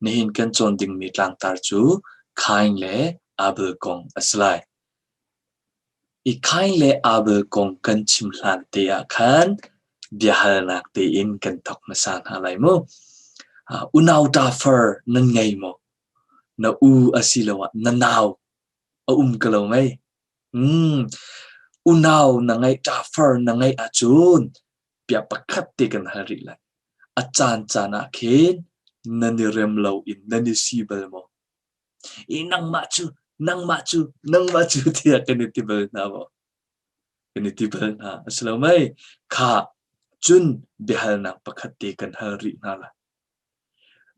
Nihin kan cawn dingmi tlangtar cu Kain le Abel kong a si lai. I Kain le Abel kong kan chim hlan te ah khan biahalnak tein kan thawk hmasa hna lai mu. Unau ṭafar nan ngei maw? Na u asiloah na nau a um ko lo mei? Unau na ngeih, ṭafar na ngeih ahcun bia pakhat te kan hal rih lai. A caancaan ah khin nan i rem loin nan i si bal maw? I nangmah cu, nangmah cu, nangmah cu tiah kan i ti bal hna maw? Kan i ti bal hna. A si lo mei? Khah, cun biahalnak pakhat te kan hal rih hna lai.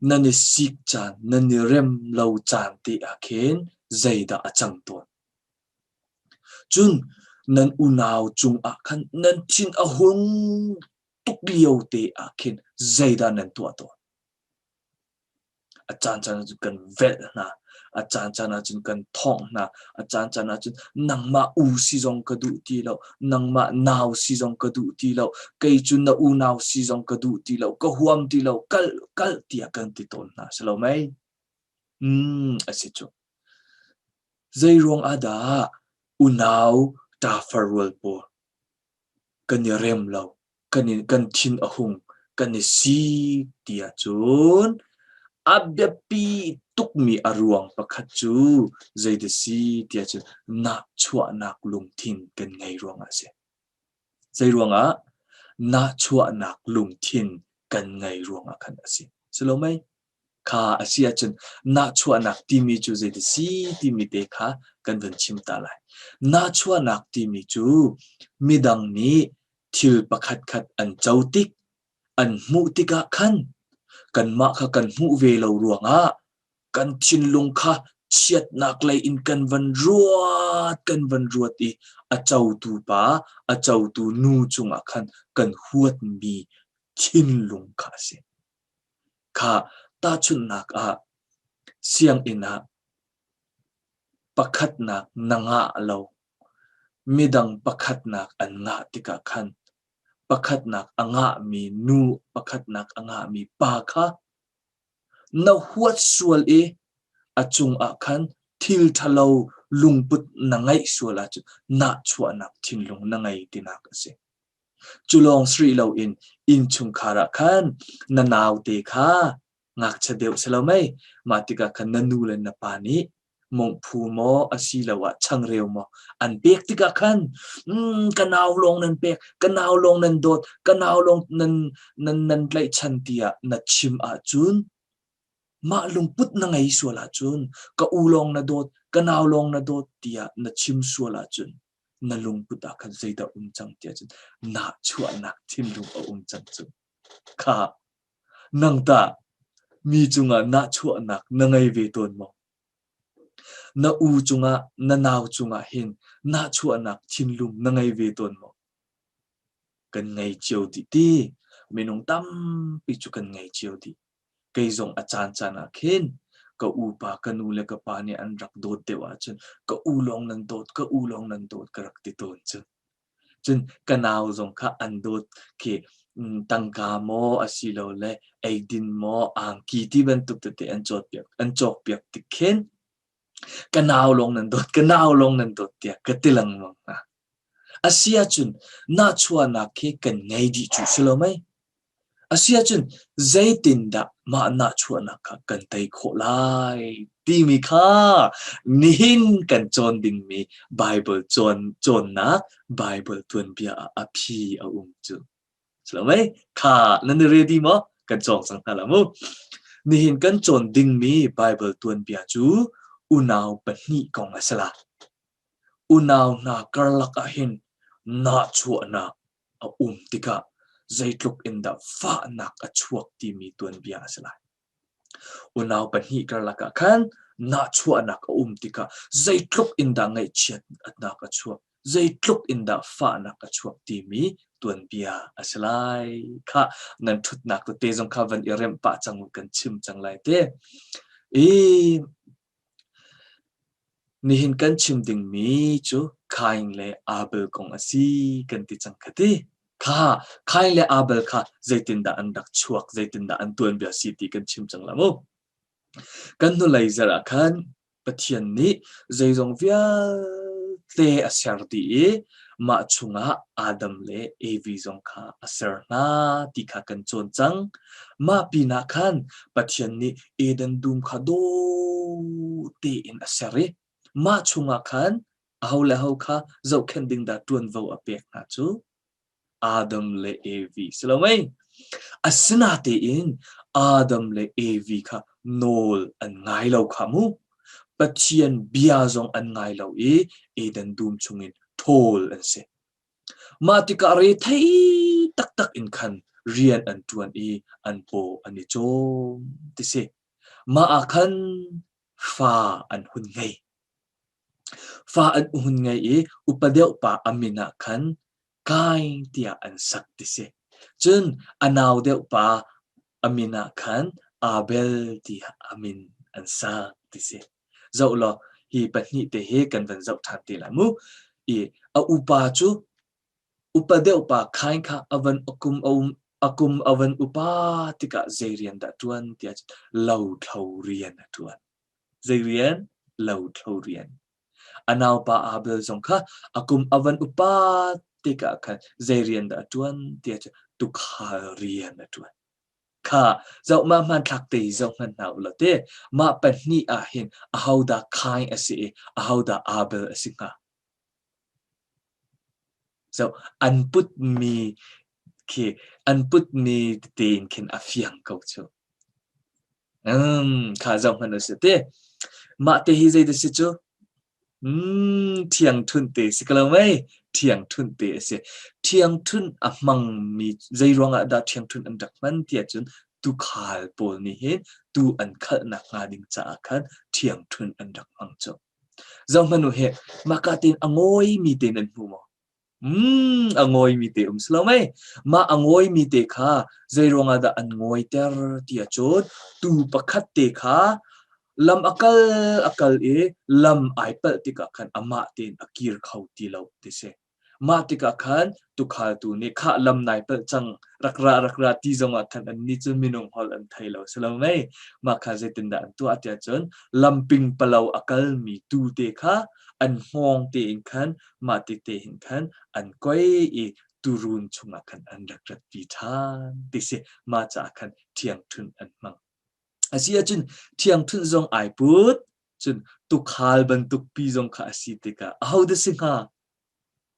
Nan i sik caan, nan i rem lo caan te ah khin zeidah a cang tawn? Cun nan unau cungah khan nan thin a hung tuk lio te ah khin zeidah nan tuah tawn? A caancaan ahcun kan velh hna, a caancaan ahcun kan thongh hna, a caancaan ahcun nangmah u si zong ka duh ti lo, nangmah nau si zong ka duh ti lo, kei cu na unau si zong ka duh ti lo, ka huam ti lo, kal kal tiah kan ti tawn hna, si lo mei? A si cu. Zeiruang ah dah unau ṭafar rual pawl kan i rem lo, kan thin a hung, kan i sik ti ahcun a biapi tukmi a ruang pakhat cu zeidah si ti ahcun nahchuahnak lungthin kan ngei ruangah a si. Zeiruangah? Nahchuahnak lungthin kan ngei ruangah khan a si. Si lo mei? Kha a si ahcun nahchuahnak timi cu zeidah si timi te kha kan vun chim ta lai. Nahchuahnak timi cu midang nih thil pakhatkhat an co tik, an hmuh tikah khan kanmah kha kan hmuh ve lo ruangah kan thinlung kha chiatnak lei in kan van ruat, kan van ruat i a cotu pa, a cotu nu cungah khan kan huatmi thinlung kha a si. Kha tahchunhnak ah sianginn ah pakhatnak na ngah lo, midang pakhatnak an ngah tikah khan pakhatnak a ngahmi nu, pakhatnak a ngahmi pa kha na huat sual i a cungah khan thil ṭhalo lungput na ngeih sual ahcun nahchuahnak thinlung na ngei tinak a si. Cu lawng si rih loin innchungkhar ah khan na naute kha ngakchia deuh si lo mei, mah tikah khan na nu le na pa nih mawngphu maw asiloah changreu maw an pek tikah khan ka nau lawng nan pek, ka nau lawng nan dawt, ka nau lawng nan nan nan tlaihchan tiah na chim ahcun mah lungput na ngei sual ahcun ka u lawng na dawt, ka nau lawng na dawt tiah na chim sual ahcun na lungput ah khan zeidah um cang tiah cun nahchuahnak thinlung a um cang cu. Kha nang tah mi cungah nahchuahnak na ngei ve tawn maw? Na u cungah na nau cungah hin nahchuahnak thinlung na ngei ve tawn maw? Kan ngei cio dih ti. Minung tampi cu kan ngei cio dih. Kei zong a caancaan ah khin ka upa ka nu le ka pa nih an rak dawt deuh ahcun ka u lawng nan dawt, ka u lawng nan dawt ka rak ti tawn cu. Cun ka nau zong kha an dawt khi tangka maw asilole eidin maw angki ti bantuk tete an cawtpiak an cawkpiak tik khin ka nau lawng nan dawt, ka nau lawng nan dawt tiah ka ti lengmang hna. A si ahcun nahchuahnak khi kan ngei dih cu si lo mei? Asiahcun zeitindah mah nahchuahnak kha kan tei khawh lai timi kha nihin kan cawn dingmi Baibal cawn cawnnak Baibal tuanbia ah a phi a um cu. Si lo mei? Kha nan i ready maw? Kan cawng cang hna la mu. Nihin kan cawn dingmi Baibal tuanbia cu unau pahnih kong a si la. Unau hna karlak ah hin nahchuahnak a um tikah zeitluk in dah fahnak a chuak timi tuanbia a si lai. Unau pahnih karlak ah khan nahchuahnak a um tikah zeitluk in dah ngaihchiatnak a chuak, zeitluk in dah fahnak a chuak timi tuanbia a si lai. Khah, nan ṭhutnak tete zong kha van i remh pah cang u kan chim cang lai te. I Nihin kan chim dingmi cu Kain le Abel kong a si kan ti cang kha ti. Kha Kain le Abel kha zeitindah an rak chuak, zeitindah an tuanbia si ti kan chim cang la mu. Kan hnulei zarh ah khan Pathian nih zeizong vialte a ser dih i mah chungah Adam le Evi zong kha a ser hna ti kha kan cawn cang. Mah pinah khan Pathian nih Eden dum kha dawh tein a ser i mah chungah khan aho le aho kha zohkhenh ding dah ṭuanvo a pek hna cu? Adam le Evi si lo mei? Asinatein Adam le Evi kha nawl an ngai lo kha mu. Pathian bia zong an ngai lo i Eden dum chungin ṭhawl an si. Mah tikah rethei taktak in khan rian an ṭuan i an paw an i cawm ti si. Mah ah khan fa an hun ngei. Fa an hun ngei i upa deuh pa a min ah khan Kain tiah an sak ti si. Cun a nau deuh pa a min ah khan Abel tiah a min an sak ti si. Zoh law hi pahnih te hi kan van zoh ṭhan te lai mu. I a upa cu upa deuh pa Kain kha a van a kum a um a kum a van upa tikah zei rian dah ṭuan tiah cun lothlo rian a ṭuan. Zei rian? Lothlo rian. A naupa Abel zong kha a kum a van upa tikah khan zei rian dah a ṭuan tiah cun tuukhal rian a ṭuan. Kha zoh mah hmanthlak te hi zoh hmanh hna u law te mah pahnih ah hin ahodah Kain a si i ahodah Abel a si hnga? Zoh an putmi khi an putmi tete in khin a fiang ko cu. Um, kha zoh hmanh u sih ti. Mah te hi zei dah si cu? Mm, ṭhiangṭhunh te si ko lo mei? Ṭhiangṭhunh te a si. Ṭhiangṭhunh a hmangmi zei ruangah dah ṭhiangṭhunh an rak hman ti ahcun tuukhal pawl nih hin tuu an khalhnak hnga ding caah khan ṭhiangṭhunh an rak hmang cu. Zoh hmanh u hih, mahka tein a ngawimi tein an hmu maw? Mm, a ngawimi te um si lo mei? Mah a ngawimi te kha zei ruangah dah an ngawiter ti ahcun tuu pakhat te kha lam a kal a kal i lam ai palh tikah khan amah tein a kir kho ti lo ti si. Mah tikah khan tukhaltu nih khah lam nai palh cang rak ra rak ra ti zongah khan annih cu minung holh an thei lo si lo mei? Mah kha zeitindah an tuah tiah cun lamping palo a kalmi tuu te kha an hngawng tein khan mah ti te hin khan an koi i tuurun chungah khan an rak ratpi ṭhan ti si. Mah caah khan ṭhiangṭhunh an hmang. A si ahcun ṭhiangṭhunh zong ai put, cun tuukhal bantuk pi zong kha a si tikah ahodah si hnga?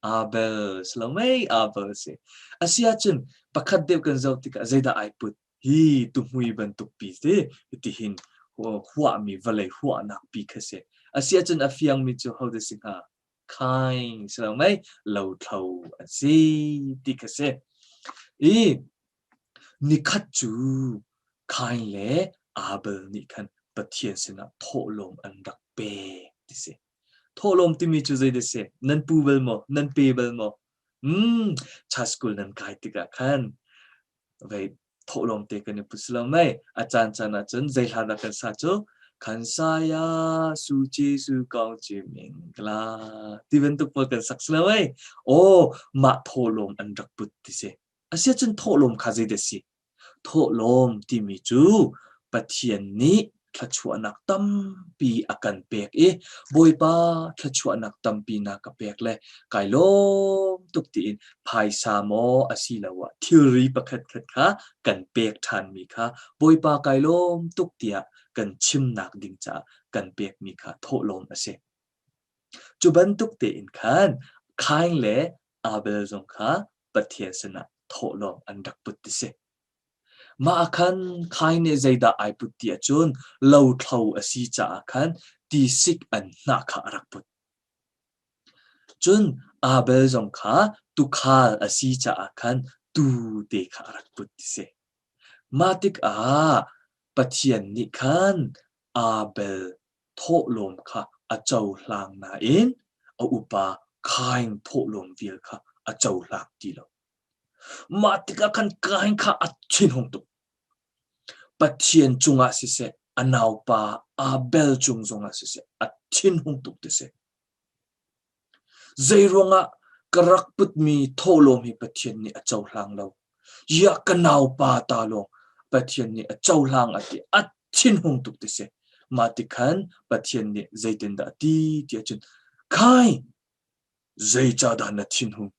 Abel si lo mei? Abel a si. A si ahcun pakhat deuh kan zoh tikah zeidah ai put? Hi tuhmui bantuk pi si tihin huahmi vawlei huahnak pi kha si. A si ahcun a fiangmi cu hodah si hnga? Khaing si lo mei? Lothlo an si ti kha si. I nikhat cu Kain le Abel nih khan Pathian sinah thawhlawm an rak pek ti si. Thawhlawm timi cu zei dah si? Nan pu bal maw? Nan pe bal maw? Hmm, church school nan kai tikah khan vei thawhlawm te kan i put si lo mei? A caan caan ah cun zei hla dah kan sa cu? Khan saya su ci su kong ci ming kla ti bantuk pawl kan sak si lo mei? Aw, mah thawhlawm an rak put ti si. Asiahcun thawhlawm kha zeidah si? Thawhlawm timi cu Pathian nih thluachuahnak tampi a kan pek i Bawipa thluachuahnak tampi na ka pek le kai lawm tuk tiin phaisa maw asiloah thilri pakhatkhat kha kan pek ṭhanmi kha Bawipa kai lawm tuk tiah kan chimnak ding caah kan pekmi kha thawhlawm a si. Cu bantuk tein khan Kain le Abel zong kha Pathian sinah thawhlawm an rak put ti si. Mah ah khan Kain nih zeidah ai put ti ahcun lothlo a si caah khan tisik an hnah kha a rak put. Cun Abel zong kha tuukhal a si caah khan tuu te kha a rak put ti si. Mah tikah Pathian nih khan Abel thawhlawm kha a cohlang nain a upa Kain thawhlawm vial kha a cohlang ti lo. Mah tikah khan Kain kha a thinhung tuk. Pathian cungah siseh, a naupa Abel cung zongah siseh, a thinhung tuk ti si. Zeiruangah ka rak putmi thawhlawm hi Pathian nih a cohlang lo. Iah ka naupa ta lawng Pathian nih a cohlang a ti. A thinhung tuk ti si. Mah ti khan Pathian nih zeitindah a ti ti ahcun, Khai, zeicahdah na thinhung?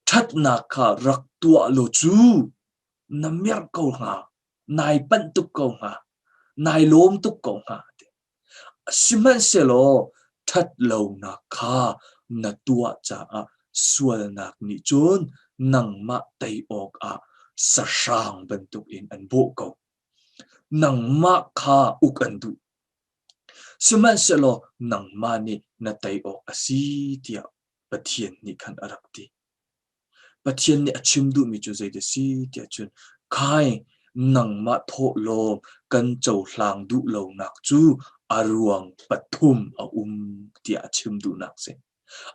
Ṭhatnak kha rak tuah law cu na merh ko hnga, nai panh tuk ko hnga, nai lawm tuk ko hnga. Sihmanhsehlaw ṭhat lonak kha na tuah caah sualnak nih cun nangmah tei awkah sahrang bantukin an bawh ko. Nangmah kha uk an duh. Sihmanhsehlaw nangmah nih na tei awk a si tiah Pathian nih khan a rak ti. Pathian nih a chim duhmi cu zeidah a si tiah cun khai nangmah thawhlawm kan cohlang duh lonak cu a ruang pathum a um tiah a chim duhnak a si.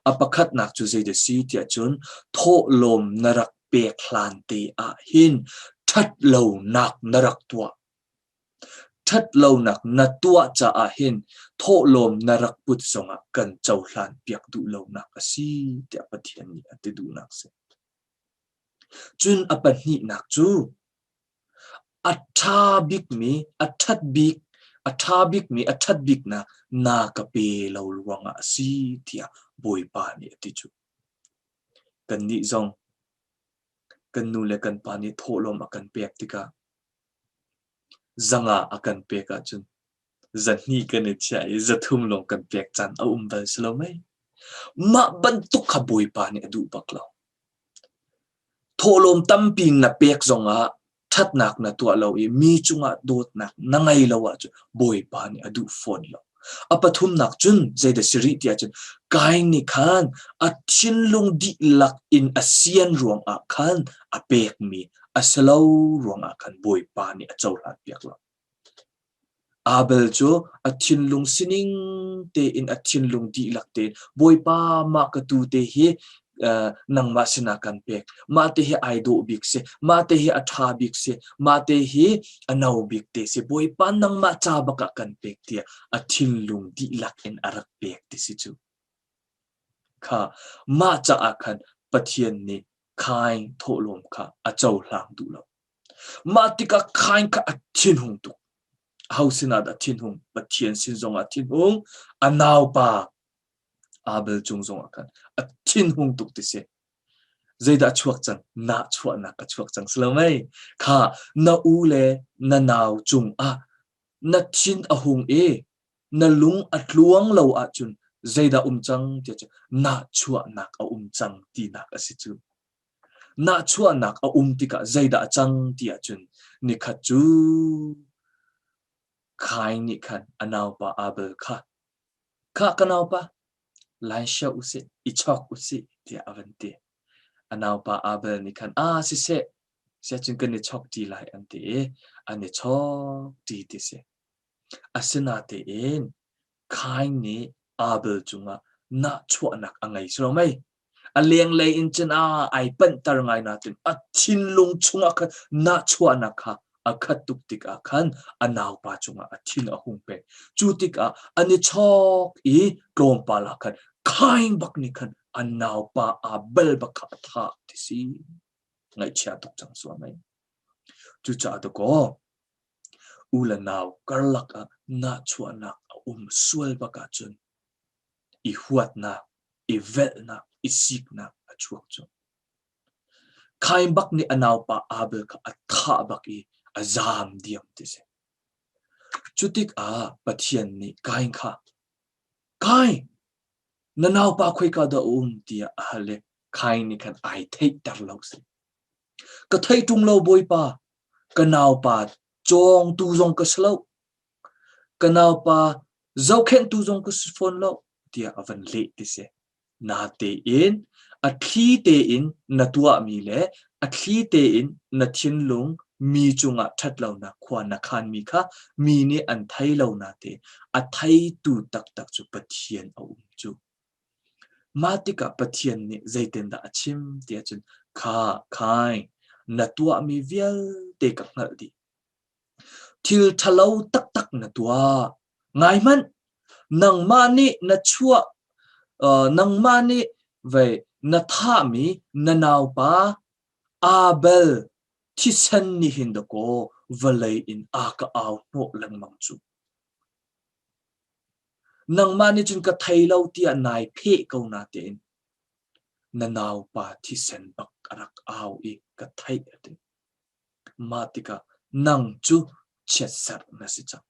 A pakhatnak cu zeidah a si tiah cun thawhlawm na rak pek hlan te ah hin ṭhatlonak na rak tuah. Ṭhatlonak na tuah caah hin thawhlawm na rak put zongah kan cohlan piak duh lonak a si tiah Pathian nih a ti duhnak a si. Cun a pahnihnak cu a ṭha bikmi, a ṭhat bik, a ṭha bikmi, a ṭhat biknak na ka pe lo ruangah a si tiah Bawipa nih a ti cu. Kannih zong kan nu le kan pa nih thawhlawm a kan pek tikah Zanga a kan pek ahcun zahnih kan i chiah i zathum lawng kan pek caan a um bal si lo mei? Mah bantuk kha Bawipa nih a duh bak lo. Thawhlawm tampi na pek zongah ṭhatnak na tuah lo i mi cungah dawtnak na ngei lo ahcun Bawipa nih a duh fawn lo. A pathumnak cun zeidah si rih ti ahcun Kain nih khan a thinlung dihlak in a sian ruangah khan a pekmi a si lo ruangah khan Bawipa nih a cohlan piak lo. Abel cu a thinlung sining tein a thinlung dihlak tein Bawipa mah ka tu te hi nangmah sinah kan pek. Mah te hi ai dawh bik si, mah te hi a ṭha bik si, mah te hi a no bik te si. Bawipa nangmah ca bak ah kan pek tiah a thinlung dihlak in a rak pek ti si cu. Kha mah caah khan Pathian nih Khain thawhlawm kha a cohlang duh lo. Mah tikah Khain kha a thinhung tuk. Aho sinah dah thinhung? Pathian sin zongah thinhung, a naupa Abel cung zongah khan a thinhung tuk ti si. Zeidah a chuak cang? Nahchuahnak a chuak cang si lo mei? Kha na u le na nau cungah na thin a hung i na lung a tluang lo ahcun zeidah um cang tiah cun nahchuahnak a um cang tinak a si cu. Nahchuahnak a um tikah zeidah a cang ti ahcun nikhat cu Kain nih khan a naupa Abel kha Khah ka naupa, lai hriah usih, i chawk usih, tiah a van ti. A naupa Abel nih khan, "Aa siseh, siahcun kan i chawk ṭi lai," an ti i an i chawk ṭi ti si. Asinatein Kain nih Abel cungah nahchuahnak a ngei si lo mei? A lenglei in cun aa ai panhter ngai nain a thinlung chungah khan nahchuahnak kha a khat tuk tikah khan a naupa cungah a thin a hung peng. Cu tikah an i chawk i tlawmpal ah khan Kain bak nih khan a naupa Abel bak kha a thah ti si. Ngaihchia tuk cang sual mei. Cucaah dakaw u le nau karlak ah nahchuahnak a um sual bak ahcun i huatnak, i velhnak, i siknak a chuak cu. Kain bak nih a naupa Abel kha a thah bak i a zaam diam ti si. Cu tikah Pathian nih Kain kha, Kain, na naupa khoika dah a um tiah a hal i Kain nih khan ai theihter lo si. Ka thei ṭung lo Bawipa, ka naupa cawngtu zong ka si lo. Ka naupa zohkhenhtu zong ka si fawn lo tiah a van leh ti si. Natein a thli tein na tuahmi le a thli tein na thinlung mi cungah ṭhatlonak khua na khanmi kha mi nih an thei lo natein a theitu taktak cu Pathian a um cu. Mah tikah Pathian nih zeitindah a chim tiah cun kha khai na tuahmi vialte ka hngalh dih. Thil ṭhalo taktak na tuah. Ngai hmanh, nangmah nih na chuah, nangmah nih vei na thahmi na naupa Abel thisen nih hin dakaw vawlei in a ka au hnawh lengmang cu. Nangmah nih cun ka thei lo tiah nai pheh ko natein na naupa thisen bak a rak au i ka theih a ti. Mah tikah nang cu chiatserh na si cang.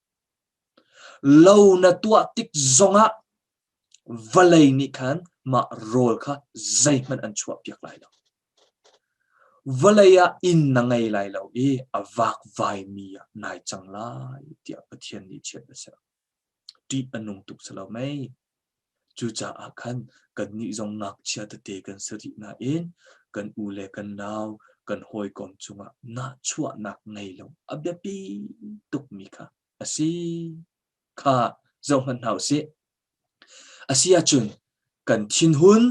Lo na tuah tik zongah vawlei nih khan mah rawl kha zeihmanh an chuahpiak lai lo. Vawlei ah inn na ngei lai lo i a vakvaimi ah nai cang lai tiah Pathian nih chiat a serh. Ṭih a nung tuk si lo mei? Cucaah khan kannih zong ngakchia tete kan si rih nain kan u le kan nau, kan hawikom cungah nahchuahnak ngei lo a biapi tukmi kha a si kha zohhmanh hna u sih. A si ahcun kan thinhun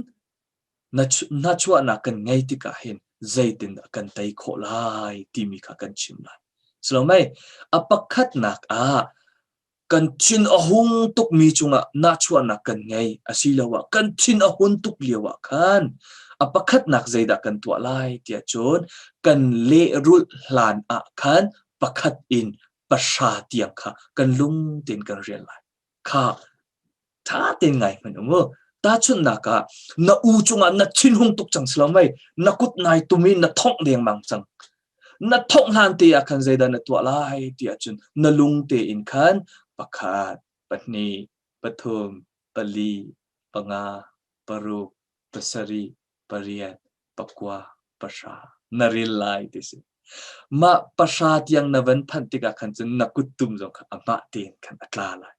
nahchuahnak kan ngei tikah hin zeitindah kan tei khawh lai timi kha kan chim lai. Salomei, a pakhatnak ah kan thin a hung tukmi cungah nahchuahnak kan ngei asiloah kan thin a hun tuk lio ah khan a pakhatnak zeidah kan tuah lai tiah cun kan lehrulh hlan ah khan pakhat in pahra tiang kha kan lung tein kan rial lai. Kha ṭha tein ngai hmanh um u. Tahchunhnak ah na u cungah na thinhung tuk cang si lo mei? Na kut nai tum i na thongh dengmang cang. Na thongh hlan te ah khan zeidah na tuah lai ti ahcun na lung tein khan pakhat, pahnih, pathum, pali, panga, paruk, pasarih, pariat, pakua, pahra na ril lai ti si. Mah pahra tiang na van phanh tikah khan cun na kuttum zong kha amah tein khan a tla lai.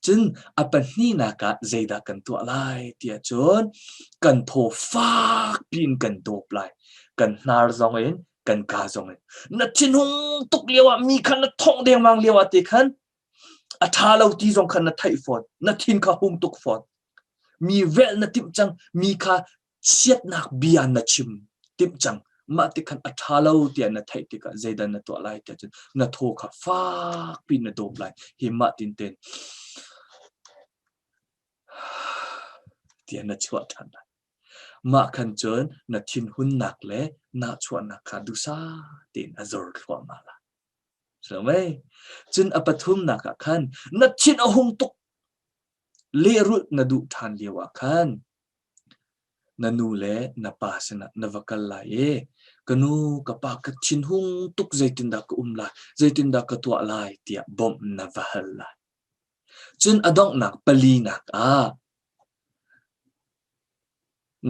Cun a pahnihnak ah zeidah kan tuah lai tiah cun kan thaw fakpi in kan dawp lai. Kan hnar zong in, kan kaa zong in. Na thinhung tuk lio ah mi kha na thongh dengmang lio ah te khan a ṭha lo ti zong khan na theih fawn. Na thin kha hung tuk fawn. Mi velh na timh cang, mi kha chiatnak bia na chim timh cang. Mah ti khan a ṭha lo tiah na theih tikah zeidah na tuah lai tiah cun na thaw kha fakpi na dawp lai. Hi mah tin ten tiah na chuah ṭhan lai. Mah khan cun na thinhunnak le nahchuahnak kha duhsah tein a zor thluahmah lai. So mei? Cun a pathumnak ah khan na thin a hung tuk lehrulh na duh ṭhan lio ah khan na nu le na pa sinah na va kal lai i ka nu ka pa ka thinhung tuk zeitindah ka um lai zeitindah ka tuah lai tiah bawmh na va hal lai. Cun a donghnak palinak ah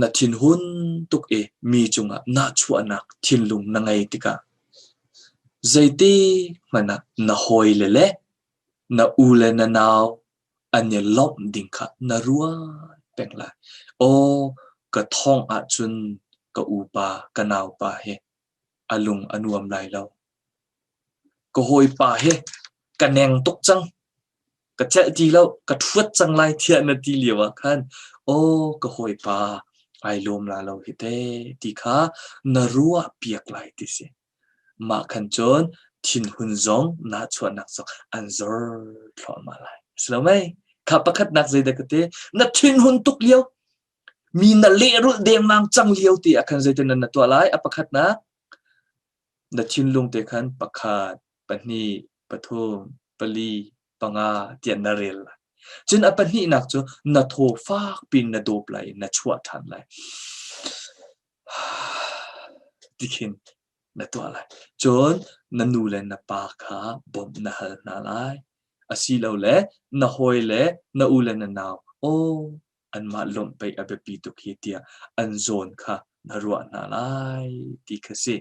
na thinhun tuk i mi cungah nahchuahnak thinlung na ngei tikah zeitik hmanh ah na hawile le na u le na nau an i lawmh ding kha na ruat peng lai. Aw, ka thawng ahcun ka upa, ka naupa hi a lung a nuam lai lo. Ka hawipa hi ka neng tuk cang. Ka celh ti lo, ka ṭhuat cang lai tiah na ti lio ah khan, aw, ka hawipa ai lawm la lo hi te ti kha na ruah piak lai ti si. Mah khan cun thinhun zong nahchuahnak zong an zor thluahmah lai. Si lo mei? Kha pakhatnak zeidah ka ti? Na thinhun tuk lio, mi na lehrulh dengmang cang lio ti ah khan zeitin na tuah lai? A pakhatnak, na thinlung te khan pakhat, pahnih, pathum, pali, panga tiah na rel lai. Cun a pahnihnak cu na thaw fak piin na dawp lai i na chuah ṭhan lai. Tikhin na tuah lai. Cun na nu le na pa kha bawmh na hal hna lai. Asilole na hawi le na u le na nau, aw anmah lawmh pei a biapi tuk hi tiah an zawn kha na ruah hna lai ti kha si.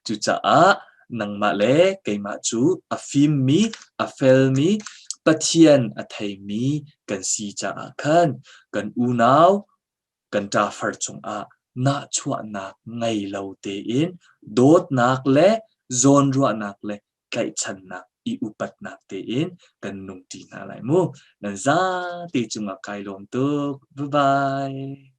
Cucaah nangmah le keimah cu a fimmi, a felmi, Pathian a theimi kan si caah khan kan unau kan ṭafar cungah nahchuahnak ngei lo tein dawtnak le zawnruahnak le tlaihchannak i upatnak tein kan nungṭi hna lai mu. Nan zate cungah kai lawm tuk. Bye bye.